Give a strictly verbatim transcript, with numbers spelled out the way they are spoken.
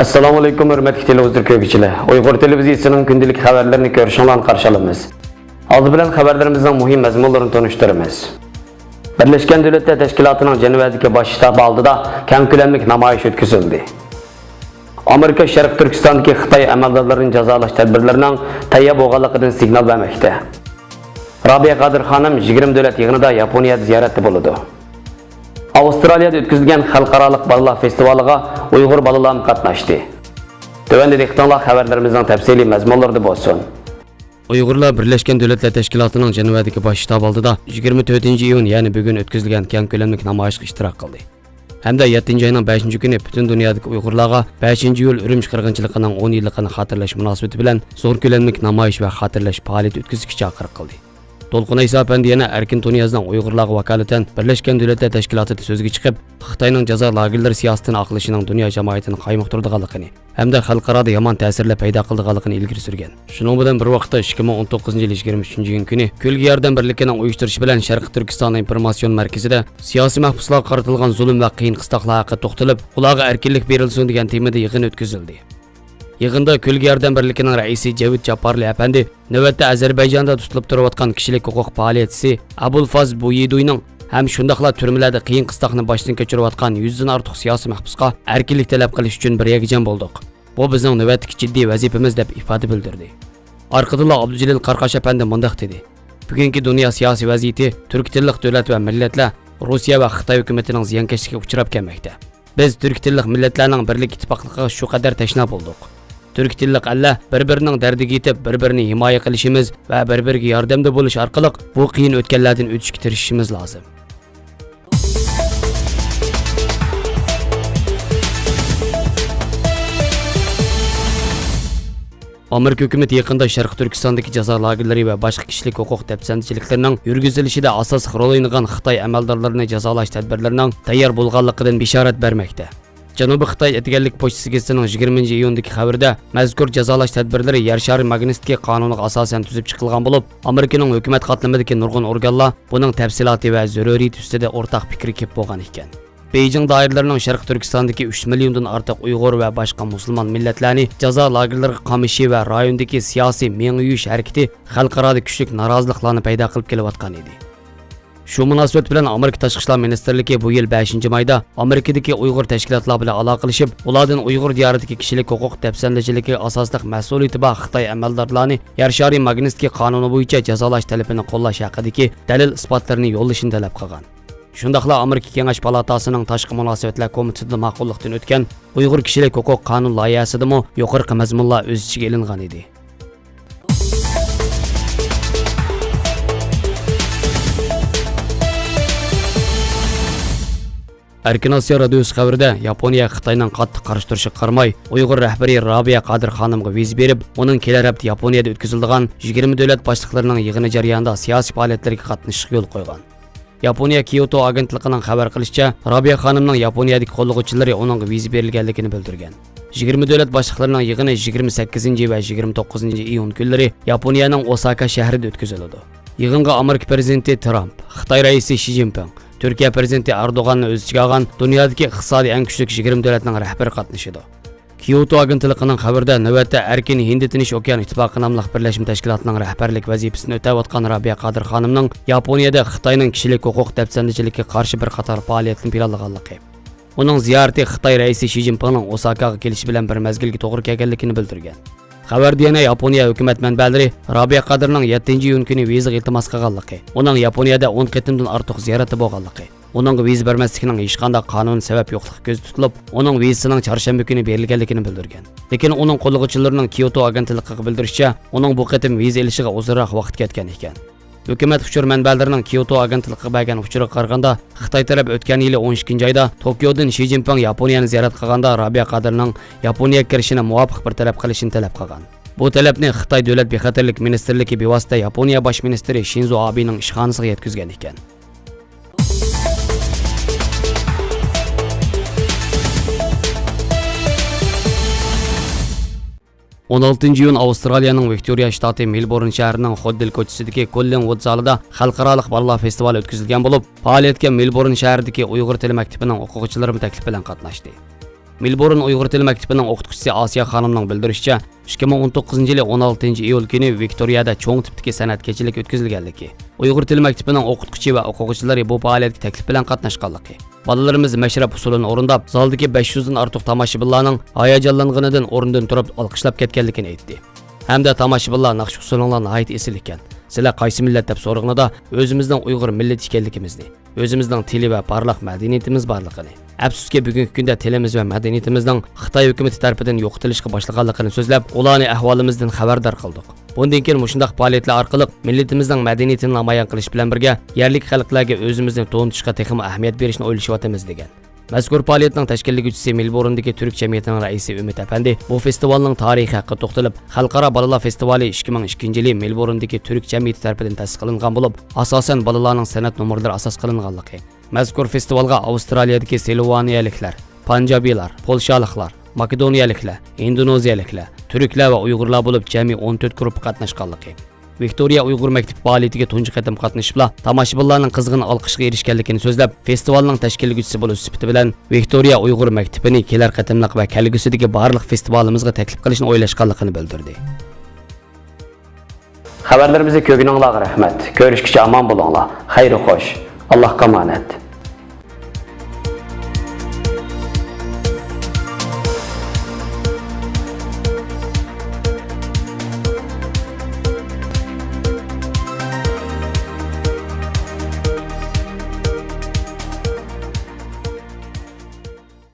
ئەسسالامۇئەلەيكۇم، ھۆرمەتلىك تېلېۋىزور كۆرگۈچىلەر. ئۇيغۇر تېلېۋىزىيىسىنىڭ كۈندىلىك خەۋەرلىرىنى كۆرۈشۈڭلارنى قارشى ئالىمىز. ئالدى بىلەن خەۋەرلىرىمىزنىڭ مۇھىم مەزمۇنلىرىنى تونۇشتۇرىمىز. بىرلەشكەن دۆلەتلەر تەشكىلاتىنىڭ جەنۋەدىكى باش شتابى ئالدىدا كەڭ كۆلەملىك نامايىش ئۆتكۈزۈلدى. ئامېرىكا شەرقىي تۈركىستاندىكى خىتاي ئەمەلدارلىرىنى جازالاش تەدبىرلىرىنىڭ تەييار بولغانلىقىدىن سىگنال بەرمەكتە. رابىيە قادىر خانىم يىگىرمە دۆلەت يىغىنىدا ياپونىيەدە زىيارەتتە بولىدۇ. ئاۋسترالىيەدە ئۆتكۈزۈلگەن خەلقئارالىق بالىلار فېستىۋالىغا ئۇيغۇر بالىلارمۇ قاتناشتى. تۆۋەندە دىققىتىڭلار خەۋەرلىرىمىزنىڭ تەپسىلىي مەزمۇنلىرىدا بولسۇن. ئۇيغۇرلار بىرلەشكەن دۆلەتلەر تەشكىلاتىنىڭ جەنۋەدىكى باش شتابى ئالدىدا يىگىرمە تۆتىنچى ئىيۇن، يەنى بۈگۈن ئۆتكۈزۈلگەن كەڭ كۆلەملىك نامايىشقا ئىشتىراك قىلدى. ھەمدە يەتتىنچى ئاينىڭ بەشىنچى كۈنى پۈتۈن دۇنيادىكى ئۇيغۇرلارغا بەشىنچى ئىيۇل ئۈرۈمچى قىرغىنچىلىقىنىڭ ئون يىللىقىنى خاتىرىلەش مۇناسىۋىتى بىلەن زور كۆلەملىك نامايىش ۋە خاتىرىلەش پائالىيىتى ئۆتكۈزۈشكە چاقىرىق قىلدى. دولقۇن ئەيسا ئەپەندى يەنە ئەركىن تۇنىيازنىڭ ئۇيغۇرلارغا ۋاكالىتەن بىرلەشكەن دۆلەتلەر تەشكىلاتىدا سۆزگە چىقىپ، خىتاينىڭ جازا لاگېرلىرى سىياسىتىنى ئاقلىشىنىڭ دۇنيا جامائىتىنى قايمۇقتۇرىدىغانلىقىنى ھەمدە خەلقئارادا يامان تەسىرلەر پەيدا قىلىدىغانلىقىنى ئىلگىرى سۈرگەن. شۇنىڭ بىلەن بىر ۋاقىتتا، ئىككى مىڭ ئون توققۇزىنچى يىل يىگىرمە ئۈچىنچى ئىيۇن كۈنى كۆلگە ياردەم بىرلىكىنىڭ ئۇيۇشتۇرۇشى بىلەن شەرقىي تۈركىستان ئىنفورماتسىيون مەركىزىدە سىياسىي مەھبۇسلارغا قارىتىلغان زۇلۇم ۋە قىيىن قىستاقلار ھەققىدە توختىلىپ، ئۇلارغا ئەركىنلىك بېرىلسۇن دېگەن تېمىدا يىغىن ئۆتكۈزۈلدى. يىغىندا كۆلگە ياردەم بىرلىكىنىڭ رەئىسى جەۋىت جاپپارلى ئەپەندى نۆۋەتتە ئەزەربەيجاندا تۇتۇلۇپ تۇرۇۋاتقان كىشىلىك ھوقۇق پائالىيەتچىسى ئابۇلفاز بۇيىدۇينىڭ ھەم شۇنداقلا تۈرمىلەردە قىيىن قىستاقنى باشتىن كەچۈرۈۋاتقان يۈزدىن ئارتۇق سىياسىي مەھبۇسقا ئەركىنلىك تەلەپ قىلىش ئۈچۈن بىر يەرگە جەم بولدۇق. بۇ بىزنىڭ نۆۋەتتىكى جىددىي ۋەزىپىمىز، دەپ ئىپادە بىلدۈردى. ئارقىدىنلا ئابدۇجېلىل قاراقاش ئەپەندى مۇنداق دېدى: بۈگۈنكى دۇنيا سىياسىي ۋەزىيىتى تۈرك تىللىق دۆلەت ۋە مىللەتلەر روسىيە ۋە خىتاي ھۆكۈمىتىنىڭ زىيانكەشلىكىگە ئۇچراپ كەلمەكتە. بىز تۈرك تىللىق مىللەتلەرنىڭ بىرلىك ئىتتىپاقلىقىغا شۇ قەدەر تەشنا بولدۇق. تۈرك تىللىق ئەللەر بىر-بىرىنىڭ دەردىگە يېتىپ، بىر-بىرىنى ھىمايە قىلىشىمىز ۋە بىر-بىرىگە ياردەمدە بولۇش ئارقىلىق بۇ قىيىن ئۆتكەللەردىن ئۆتۈشكە تىرىشىشىمىز لازىم. ئامېرىكا ھۆكۈمىتى يېقىندا شەرقىي تۈركىستاندىكى جازا لاگېرلىرى ۋە باشقا كىشىلىك ھوقۇق دەپسەندىچىلىكلىرىنىڭ يۈرگۈزۈلۈشىدە ئاساسلىق رول ئوينىغان خىتاي ئەمەلدارلىرىنى جازالاش تەدبىرلىرىنىڭ تەييار بولغانلىقىدىن بېشارەت بەرمەكتە. جەنۇبىي خىتاي ئەتىگەنلىك پوچتىسى گېزىتىنىڭ يىگىرمىنچى ئىيۇندىكى خەۋىرىدە، مەزكۇر جازالاش تەدبىرلىرى يەر شارى ماگنىتسكىي قانۇنىغا ئاساسەن تۈزۈپ چىقىلغان بولۇپ، ئامېرىكىنىڭ ھۆكۈمەت قاتلىمىدىكى نۇرغۇن ئورگانلار بۇنىڭ تەپسىلاتى ۋە زۆرۈرىيىتى ئۈستىدە ئورتاق پىكىرگە كېلىپ بولغان ئىكەن. بېيجىڭ دائىرىلىرىنىڭ شەرقىي تۈركىستاندىكى ئۈچ مىليوندىن ئارتۇق ئۇيغۇر ۋە باشقا مۇسۇلمان مىللەتلەرنى جازا لاگېرلىرىغا قامىشى ۋە رايوندىكى سىياسىي مېڭە يۇيۇش ھەرىكىتى خەلقئارادا كۈچلۈك نارازىلىقلارنى پەيدا قىلىپ كېلىۋاتقان ئىدى. شۇ مۇناسىۋەت بىلەن ئامېرىكا تاشقى ئىشلار مىنىستىرلىكى بۇ يىل بەشىنچى مايدا ئامېرىكىدىكى ئۇيغۇر تەشكىلاتلار بىلەن ئالاقىلىشىپ، ئۇلاردىن ئۇيغۇر دىيارىدىكى كىشىلىك ھوقۇق دەپسەندىچىلىكىگە ئاساسلىق مەسئۇلىيىتى بار خىتاي ئەمەلدارلارنى يەر شارى ماگنىتسكىي قانۇنى بويىچە جازالاش تەلىپىنى قوللاش ھەققىدىكى دەلىل-ئىسپاتلىرىنى يوللىشىنى تەلەپ قىلغان. شۇنداقلا ئامېرىكا كېڭەش پالاتاسىنىڭ تاشقى مۇناسىۋەتلەر كومىتېتىدا ماقۇللۇقتىن ئۆتكەن ئۇيغۇر كىشىلىك ھوقۇق قانۇن لايىھەسىدىمۇ يۇقىرىقى مەزمۇنلار ئۆز ئىچىگە ئېلىنغان ئىدى. ئەركىن ئاسىيا رادىيوسى خەۋىرىدە، ياپونىيە خىتاينىڭ قاتتىق قارشى تۇرۇشىغا قارىماي، ئۇيغۇر رەھبىرى رابىيە قادىر خانىمغا ۋىزا بېرىپ، ئۇنىڭ كېلەر ھەپتە ياپونىيەدە ئۆتكۈزۈلىدىغان يىگىرمە دۆلەت باشلىقلىرىنىڭ يىغىنى جەريانىدا سىياسىي پائالىيەتلىرىگە قاتنىشىشىغا يول قويغان. ياپونىيە كيوتو ئاگېنتلىقىنىڭ خەۋەر قىلىشىچە، رابىيە خانىمنىڭ ياپونىيەدىكى قوللىغۇچىلىرى ئۇنىڭغا ۋىزا بېرىلگەنلىكىنى بىلدۈرگەن. يىگىرمە دۆلەت باشلىقلىرىنىڭ يىغىنى يىگىرمە سەككىزىنچى ۋە يىگىرمە توققۇزىنچى ئىيۇن كۈنلىرى ياپونىيەنىڭ ئوساكا شەھىرىدە ئۆتكۈزۈلىدۇ. يىغىنغا ئامېرىكا پىرېزىدېنتى ترامپ، خىتاي رەئىسى شى جىنپىڭ، تۈركىيە پىرېزىدېنتى ئەردوغاننى ئۆز ئىچىگە ئالغان دۇنيادىكى ئىقتىسادىي ئەڭ كۈچلۈك يىگىرمە دۆلەتنىڭ رەھبىرى قاتنىشىدۇ. كيوتو ئاگېنتلىقىنىڭ خەۋىرىدە، نۆۋەتتە ئەركىن ھىندى تىنچ ئوكيان ئىتتىپاقى ناملىق بىرلەشمە تەشكىلاتىنىڭ رەھبەرلىك ۋەزىپىسىنى ئۆتەۋاتقان رابىيە قادىر خانىمنىڭ ياپونىيەدە خىتاينىڭ كىشىلىك ھوقۇق دەپسەندىچىلىكىگە قارشى بىر قاتار پائالىيەتنى پىلانلىغانلىقى، ئۇنىڭ زىيارىتى خىتاي رەئىسى شى جىنپىڭنىڭ ئوساكاغا كېلىشى بىلەن بىر مەزگىلگە توغرا كەلگەنلىكىنى بىلدۈرگەن. خەۋەردە يەنە ياپونىيە ھۆكۈمەت مەنبەلىرى رابىيە قادىرنىڭ يەتتىنچى ئىيۇن كۈنى ۋىزىغا ئىلتىماس قىلغانلىقى، ئۇنىڭ ياپونىيەدە ئون قېتىمدىن ئارتۇق زىيارەتتە بولغانلىقى، ئۇنىڭغا ۋىزا بەرمەسلىكنىڭ ھېچقانداق قانۇنىي سەۋەب يوقلۇقى كۆزدە تۇتۇلۇپ، ئۇنىڭ ۋىزىسىنىڭ چارشەنبە كۈنى بېرىلگەنلىكىنى بىلدۈرگەن. لېكىن ئۇنىڭ قوللىغۇچىلىرىنىڭ كيوتو ئاگېنتلىقىغا بىلدۈرۈشىچە، ئۇنىڭ بۇ قېتىم ۋىزا ئېلىشىغا ئۇزۇنراق ۋاقىت كەتكەن ئىكەن. ھۆكۈمەت ئۇچۇر مەنبەلىرىنىڭ كيوتو ئاگېنتلىقىغا بەرگەن ئۇچۇرىغا قارىغاندا، خىتاي تەرەپ ئۆتكەن يىلى ئون ئىككىنچى ئايدا توكيودىن شى جىنپىڭ ياپونىيەنى زىيارەت قىلغاندا، رابىيە قادىرنىڭ ياپونىيەگە كىرىشىنى مۇۋاپىق بىر تەلەپ قىلىشىنى تەلەپ قىلغان. بۇ تەلەپنى خىتاي دۆلەت بىخەتەرلىك مىنىستىرلىكى بىۋاسىتە ياپونىيە باش مىنىستىرى شىنزو ئابېنىڭ ئىشخانىسىغا يەتكۈزگەن ئىكەن. ئون ئالتىنچى ئىيۇن ئاۋسترالىيەنىڭ ۋىكتورىيا شتاتى مېلبورن شەھىرىنىڭ خوددېل كوچىسىدىكى كوللىنۋۇد زالىدا خەلقئارالىق بالىلار فېستىۋالى ئۆتكۈزۈلگەن بولۇپ، پائالىيەتكە مېلبورن شەھىرىدىكى ئۇيغۇر تىلى مەكتىپىنىڭ ئوقۇغۇچىلىرىمۇ تەكلىپ بىلەن قاتناشتى. مېلبورن ئۇيغۇر تىلى مەكتىپىنىڭ ئوقۇتقۇچىسى ئاسىيا خانىمنىڭ بىلدۈرۈشىچە، ئىككى مىڭ ئون توققۇزىنچى يىلى ئون ئالتىنچى ئىيۇل كۈنى ۋىكتورىيەدە چوڭ تىپتىكى سەنئەت كېچىلىكى ئۆتكۈزۈلگەنلىكى، ئۇيغۇر تىلى مەكتىپىنىڭ ئوقۇتقۇچى ۋە ئوقۇغۇچىلىرى بۇ پائالىيەتكە تەكلىپ بىلەن قاتناشقانلىقى، بالىلىرىمىز مەشرەپ ئۇسسۇلىنى ئورۇنداپ، زالدىكى بەش يۈزدىن ئارتۇق تاماشىبىنلارنىڭ ھاياجانلانغىنىدىن ئورنىدىن تۇرۇپ ئالقىشلاپ كەتكەنلىكىنى ئېيتتى. ھەمدە تاماشىبىنلار ناخشا ئۇسسۇلۇڭلار ناھايىتى ئېسىل ئىكەن. سىلەر قايسى مىللەت دەپ سورىغىنىدا ئۆزىمىزنىڭ ئۇيغۇر مىللىتى ئىكەنلىكىمىزنى، ئۆزىمىزنىڭ تىلى ۋە پارلاق مەدەنىيىتىمىز بارلىقىنى، ئەپسۇسكى، بۈگۈنكى كۈندە تىلىمىز ۋە مەدەنىيىتىمىزنىڭ خىتاي ھۆكۈمىتى تەرىپىدىن يوقىتىلىشقا باشلىغانلىقىنى سۆزلەپ، ئۇلارنى ئەھۋالىمىزدىن خەۋەردار قىلدۇق. بۇندىن كېيىن مۇشۇنداق پائالىيەتلەر ئارقىلىق مىللىتىمىزنىڭ مەدەنىيىتىنى نامايان قىلىش بىلەن بىرگە، يەرلىك خەلقلەرگە ئۆزىمىزنى تونۇتۇشقا تېخىمۇ ئەھمىيەت بېرىشنى ئويلىشىۋاتىمىز، دېگەن. مەزكۇر پائالىيەتنىڭ تەشكىللىگۈچىسى مېلبورندىكى تۈرك جەمئىيىتىنىڭ رەئىسى ئۈمىد ئەپەندى بۇ فېستىۋالنىڭ تارىخى ھەققىدە توختىلىپ، خەلقئارا بالىلار فېستىۋالى ئىككى مىڭ ئىككىنچى يىلى مېلبورندىكى تۈرك جەمئىيىتى تەرىپىدىن تەسىس قىلىنغان بولۇپ، ئاساسەن بالىلارنىڭ سەنئەت نومۇرلىرى ئاساس قىلىنغانلىقى، مەزكۇر فېستىۋالغا ئاۋسترالىيەدىكى سىلۋانىيەلىكلەر، پانجابىلار، پولشالىقلار، ماكېدونىيەلىكلەر، ئىندونېزىيەلىكلەر، تۈركلەر ۋە ئۇيغۇرلار بولۇپ جەمئىي ئون تۆت گۇرۇپپا قاتناشقانلىقى، ۋىكتورىيە ئۇيغۇر مەكتىپى پائالىيىتىگە تۇنجى قېتىم قاتنىشىپلا، تاماشىبىنلارنىڭ قىزغىن ئالقىشىغا ئېرىشكەنلىكىنى سۆزلەپ، فېستىۋالنىڭ تەشكىللىگۈچىسى بولۇش سۈپىتى بىلەن ۋىكتورىيە ئۇيغۇر مەكتىپىنى كېلەر قېتىملىق ۋە كەلگۈسىدىكى بارلىق فېستىۋالىمىزغا تەكلىپ قىلىشنى ئويلاشقانلىقىنى بىلدۈردى. خەۋەرلىرىمىزنى كۆرگىنىڭلارغا رەھمەت. كۆرۈشكىچە ئامان بولۇڭلار. خەير خوش. ئاللاھقا ئامانەت.